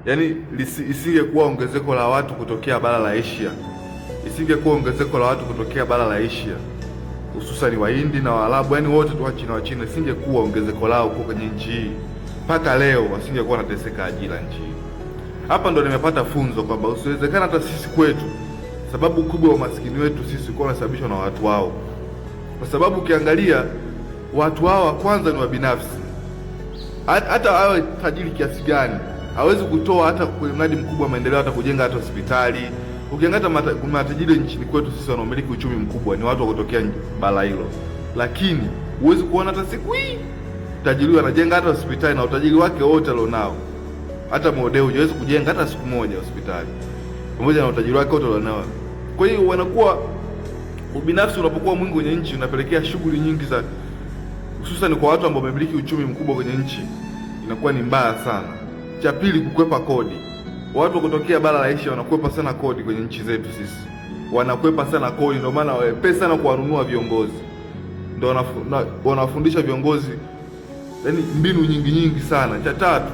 Yaani isingekuwa ongezeko la watu kutokea bara la Asia, isingekuwa ongezeko la watu kutokea bara la Asia, hususani Wahindi na Waarabu, yaani wote tu Wachina Wachina, isingekuwa ongezeko lao kwa kwenye nchi hii mpaka leo wasingekuwa wanateseka ajira nchi hii. Hapa ndo nimepata funzo kwamba usiwezekana hata sisi kwetu, sababu kubwa ya umaskini wetu sisi kwa unasababishwa na watu wao, kwa sababu ukiangalia watu hawa kwanza ni wabinafsi. Hata awe tajiri kiasi gani hawezi kutoa hata kwenye mradi mkubwa wa maendeleo, hata kujenga hata hospitali. Ukiangalia matajiri nchini kwetu sisi wanaomiliki uchumi mkubwa ni watu wa kutokea bara hilo, lakini huwezi kuona hata siku hii tajiri anajenga hata hospitali na utajiri wake wote alionao. Hata Modeo huwezi kujenga hata siku moja hospitali pamoja na utajiri wake wote alionao. Kwa hiyo wanakuwa ubinafsi unapokuwa mwingi kwenye nchi unapelekea shughuli nyingi za hususan kwa watu ambao wamemiliki uchumi mkubwa kwenye nchi inakuwa ni mbaya sana. Cha pili, kukwepa kodi. Watu kutokea bara la Asia wanakwepa sana kodi kwenye nchi zetu sisi, wanakwepa sana kodi, ndio maana wepesi sana kuwanunua viongozi, ndio wanafundisha viongozi yaani mbinu nyingi nyingi sana. Cha tatu,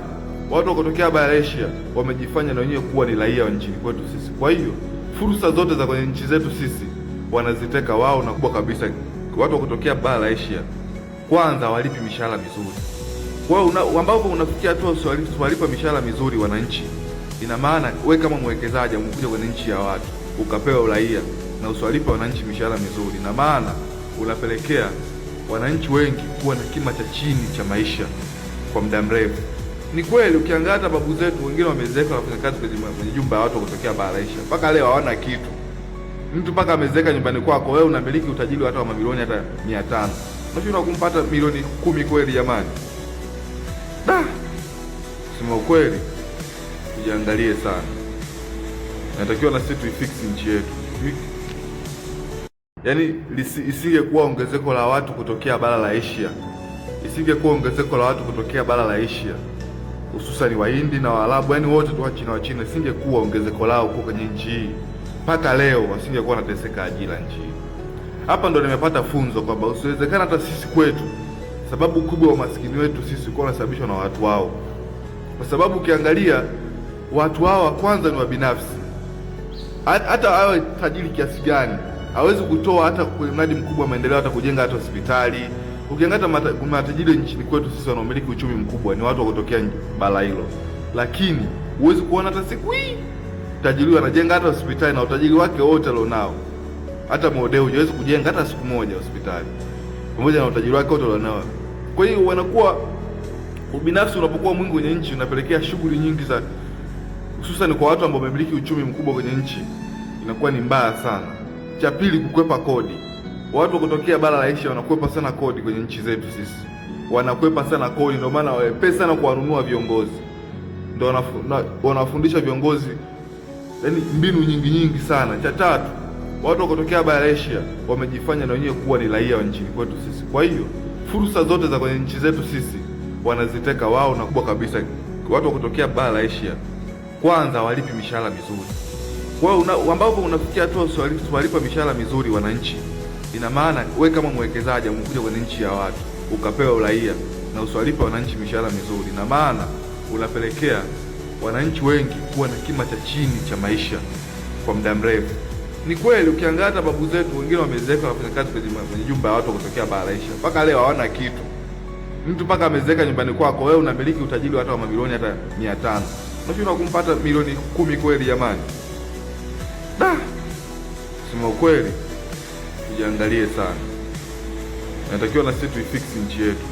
watu kutokea bara la Asia wamejifanya na wenyewe kuwa ni raia wa nchini kwetu sisi, kwa hiyo fursa zote za kwenye nchi zetu sisi wanaziteka wao, na kubwa kabisa, watu kutokea bara la Asia kwanza walipi mishahara mizuri. Kwa hiyo ambapo unafikia hatua usiwalipa mishahara mizuri wananchi, ina maana we kama mwekezaji umekuja kwenye nchi ya watu ukapewa uraia na usiwalipe wananchi mishahara mizuri, ina maana unapelekea wananchi wengi kuwa na kima cha chini cha maisha kwa muda mrefu. Ni kweli ukiangalia hata babu zetu wengine wamezeeka wanafanya kazi kwenye jumba ya watu kutokea bara Asia, mpaka leo hawana kitu. Mtu mpaka amezeeka nyumbani kwako, wewe unamiliki utajiri hata wa mamilioni hata 500, unashindwa kumpata milioni 10 kweli jamani? Da, sema ukweli, tujiangalie sana, natakiwa na sisi tuifix nchi yetu. Yaani isingekuwa ongezeko la watu kutokea bara la Asia, isingekuwa ongezeko la watu kutokea bara la Asia, hususani Wahindi na Waarabu, yaani wote tu Wachina Wachina, isingekuwa ongezeko lao kwa kwenye nchi hii mpaka leo wasingekuwa wanateseka ajira nchi hii. Hapa ndo nimepata funzo kwamba usiwezekana hata sisi kwetu, sababu kubwa ya umaskini wetu sisi kwa unasababishwa na watu wao, kwa sababu ukiangalia watu hawa kwanza ni wabinafsi. Hata awe tajiri kiasi gani hawezi kutoa hata kwenye mradi mkubwa wa maendeleo, hata kujenga hata hospitali. Ukiangalia matajiri nchini kwetu sisi wanaomiliki uchumi mkubwa ni watu wa kutokea bara hilo, lakini huwezi kuona hata siku hii tajiri anajenga hata hospitali na utajiri wake wote alionao. Hata Modeo huwezi kujenga hata siku moja hospitali pamoja na utajiri wake wote alionao. Kwa hiyo wanakuwa ubinafsi unapokuwa mwingi kwenye nchi unapelekea shughuli nyingi za hususan kwa watu ambao wamemiliki uchumi mkubwa kwenye nchi inakuwa ni mbaya sana. Cha pili, kukwepa kodi. Watu kutokea bara la Asia wanakwepa sana kodi kwenye nchi zetu sisi, wanakwepa sana kodi, ndio maana wepesi sana kuwanunua viongozi, ndio wanafundisha viongozi yaani mbinu nyingi nyingi sana. Cha tatu, watu kutokea bara la Asia wamejifanya na wenyewe kuwa ni raia wa nchini kwetu sisi, kwa hiyo fursa zote za kwenye nchi zetu sisi wanaziteka wao, na kubwa kabisa, watu wa kutokea bara la Asia kwanza walipi mishahara mizuri. Kwa hiyo ambapo unafikia hatua usiwalipa mishahara mizuri wananchi, ina maana we kama mwekezaji umekuja kwenye nchi ya watu ukapewa uraia na usiwalipe wananchi mishahara mizuri, ina maana unapelekea wananchi wengi kuwa na kima cha chini cha maisha kwa muda mrefu. Ni kweli ukiangalia hata babu zetu wengine wamezeeka wanafanya kazi kwenye jumba ya watu kutokea bara la Asia, mpaka leo hawana kitu. Mtu mpaka amezeeka nyumbani kwako, wewe unamiliki utajiri hata wa mamilioni hata 500, unashindwa kumpata milioni 10 kweli jamani? Da, sema ukweli, tujiangalie sana, natakiwa na sisi tuifix nchi yetu.